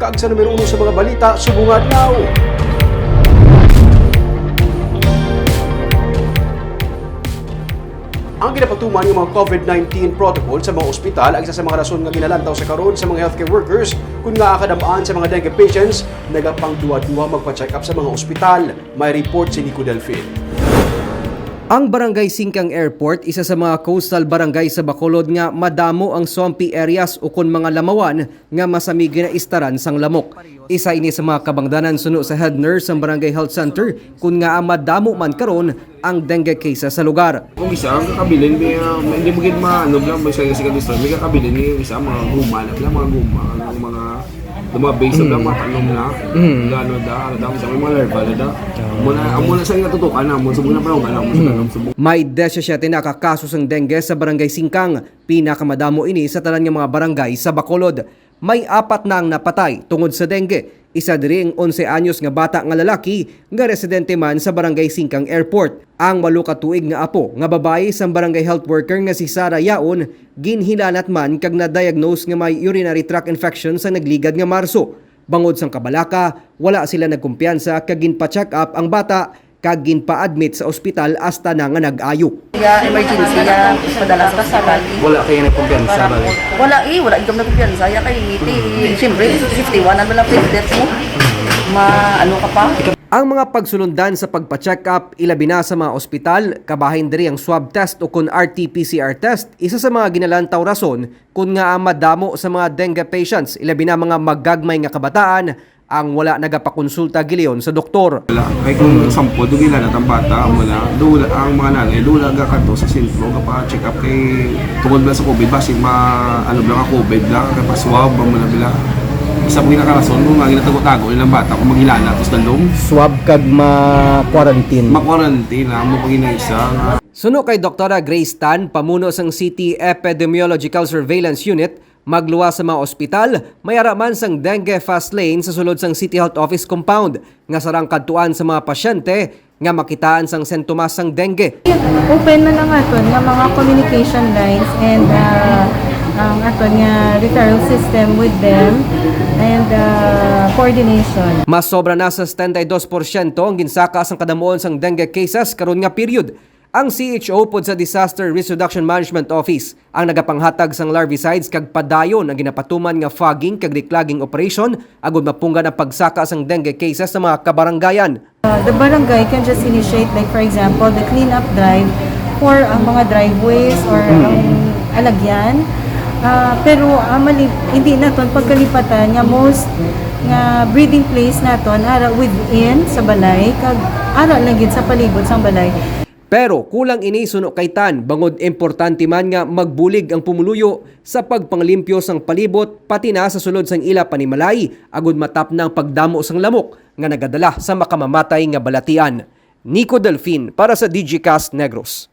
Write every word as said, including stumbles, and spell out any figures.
Kag sa numero uno sa mga balita subong adlaw. Ang ginapatuman nga mga COVID nineteen protocol sa mga ospital ang isa sa mga rason nga ginalantaw sa karon sa mga healthcare workers, kun ngaa kadam-an sa mga dengue patients nagapangduha-duha magpa-check up sa mga ospital. May report si Nico Delfin. Ang Barangay Singkang Airport, isa sa mga coastal barangay sa Bacolod nga madamo ang swampy areas ukon mga lamawan nga masami ginaistaran sang lamok. Isa ini sa mga kabangdanan suno sa head nurse sang Barangay Health Center, kun ngaa madamo man karon ang dengue cases sa lugar. Kung isa ang kakabilin, may, ah, may, hindi mo gid maano lang, may sa, sa, may kakabilin, yung isa, mga guma na lang, mga guma, ang mga, yung mga base na lang, Mm. mga tanom na. Mm. Gano da, ano da, may mga larva na da. Ah. Amo na, amo na sa nga tutukan na, amo sa mga panahon na, amo sa Mm. tanom, subong. May disisiete na ka kaso sang dengue sa Barangay Singkang. Pinakamadamo ini sa tanan nga mga barangay sa Bacolod. May apat na ang napatay tungod sa dengue. Isa diri ang onse anyos nga bata nga lalaki nga residente man sa Barangay Singkang Airport. Ang walo ka tuig nga apo nga babayi sang barangay health worker nga si Sarah Yaon ginhilanat man kag na-diagnose nga may urinary tract infection sa nagligad nga Marso. Bangod sang kabalaka, wala sila nagkumpiyansa kag ginpa-check up ang bata kag ginpa-admit sa ospital hasta na nga nag-ayo. Ya, emergency, ya, padala sa ospital. Wala kayo nagkumpiyansa, bali? Wala eh, wala ikaw nagkumpiyansa, ya kay, ti, siyempre, fifty-one, ano lang, fifty mo? Ma, ano ka pa? Ang mga pagsulundan sa pagpa-check up, ilabi na sa mga ospital, kabahin diri ang swab test o kun R T P C R test, isa sa mga ginalantaw rason kun ngaa madamo sa mga dengue patients, ilabi na mga magagmay nga kabataan, ang wala nagapakonsulta gilayon sa doktor. Wala. Kay kung sample, dugila na tang bata, amo na, dula ang mga nanay, dula ga kadto sa sentro, gapa-check up kay tungod na sa COVID, basi ma, ano lang, COVID lang, kay pa-swab, amo na bila. Isa pa ginakarason mo nga ginatago-tago nilang bata kung maghilala, tapos dalom. Swab kag ma-quarantine. Ma-quarantine, amo pa ginaisa nga. Suno kay Doktora Grace Tan, pamuno sang City Epidemiological Surveillance Unit, magluwas sa mga ospital, may ara man sang dengue fast lane sa sulod sang City Health Office compound, nga sarang kadtuan sa mga pasyente nga makitaan sang sintomas sang dengue. Open man ang aton nga mga communication lines and, ah, ang aton nga referral system with them and, ah, coordination. Mas sobra na sa setenta y dos porsyento ang ginsaka sang kadamuon sang dengue cases karon nga period. Ang C H O pod sa Disaster Risk Reduction Management Office ang nagapanghatag sang larvicides kag padayon ang ginapatuman nga fogging kag declogging operation agud mapunggan ang pagsaka sang dengue cases sa mga kabarangayan. Uh, the barangay can just initiate, like, for example, the cleanup drive for ang mga driveways or Mm. ang alagyan. Ah, pero, ah, mali, hindi naton pagkalipatan nga most nga breeding place naton ara within sa balay kag ara lang gid sa palibot sang balay. Pero kulang ini suno kay Tan, bangod importante man nga magbulig ang pumuluyo sa pagpanglimpyo sang palibot, pati na sa sulod sang ila panimalay, agud matapna ang pagdamo sang lamok nga nagadala sa makamamatay nga balatian. Nico Delfin para sa Digicast Negros.